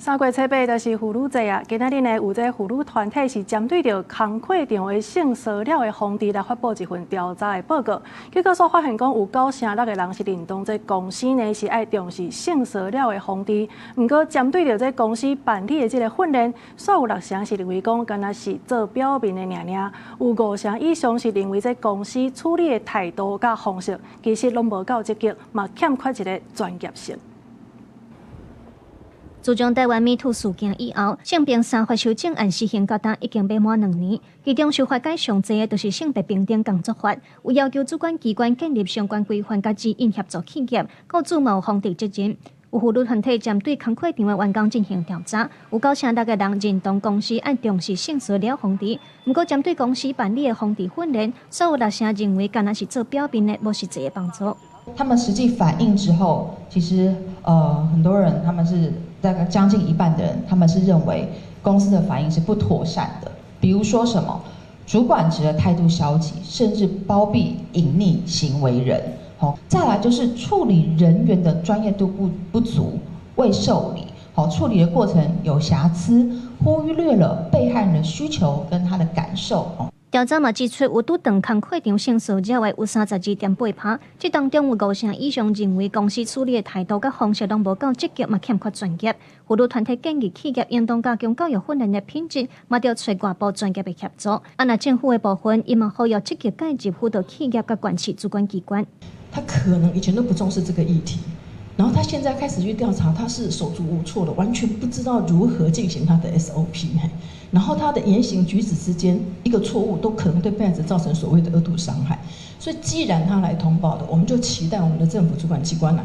3月初八就是婦女節啊！今仔日呢，有這婦女團體是針對著工課場的性騷擾的防治來發布一份調查的報告。結果所發現講，有9成6的人是認同這公司呢是愛重視性騷擾的防治。毋過針對著這公司辦理的這個訓練，煞有六成是認為講，敢若是做表面的爾爾。有五成以上是認為這公司處理的態度佮方式，其實攏無夠積極，嘛欠缺一個專業性。自從台灣 MeToo 事件以後，性平三法修正案施行到今已經欲滿2年，其中受法解上濟的，就是性別平等工作法，有要求主管機關建立相關規範佮指引協助企業，雇主嘛有防治責任。有婦女團體針對工課場的員工進行調查，有9成6的人認同公司愛重視性騷擾防治，毋過針對公司辦理的防治訓練，煞有六成認為敢若是做表面的，無實際的幫助。他們實際反應之後，其實很多人他們是大概將近一半的人，他們是認為公司的反應是不妥善的。比如說什麼主管職的態度消極，甚至包庇隱匿行為人。好，再來就是處理人員的專業度不足，未受理。好，處理的過程有瑕疵，忽略了被害人的需求跟他的感受。調查嘛指出，有拄著工課場性騷擾的有32.8%，這當中有五成以上認為公司處理的態度佮方式攏無夠積極，嘛欠缺專業。婦女團體建議企業應當加強教育訓練的品質，嘛著揣外部專業的協助。啊，若政府的部分，伊嘛呼籲積極介入輔導企業佮關係主管機關。他可能以前都不重視這個議題，然後他現在開始去調查，他是手足無措的，完全不知道如何進行他的 SOP。然後他的言行舉止之間一個錯誤，都可能對被害者造成所謂的二度傷害。所以既然他來通報的，我們就期待我們的政府主管機關來，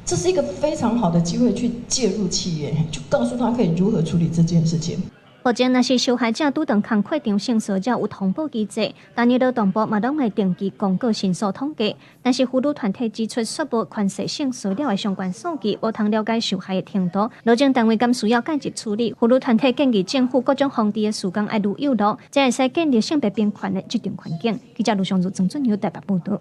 這是一個非常好的機會去介入企業，就告訴他可以如何處理這件事情。目前，若是受害者拄著工課場性騷擾有通報機制，但是勞動部嘛攏會定期公告申訴統計。但是婦女團體指出，煞無權勢性騷擾的相關數據，無通了解受害的程度。勞政單位敢需要介入處理？婦女團體建議政府各種防治的事工愛愈有路，才會使建立性別平權的職場環境。記者盧尚如、曾俊友台北報導。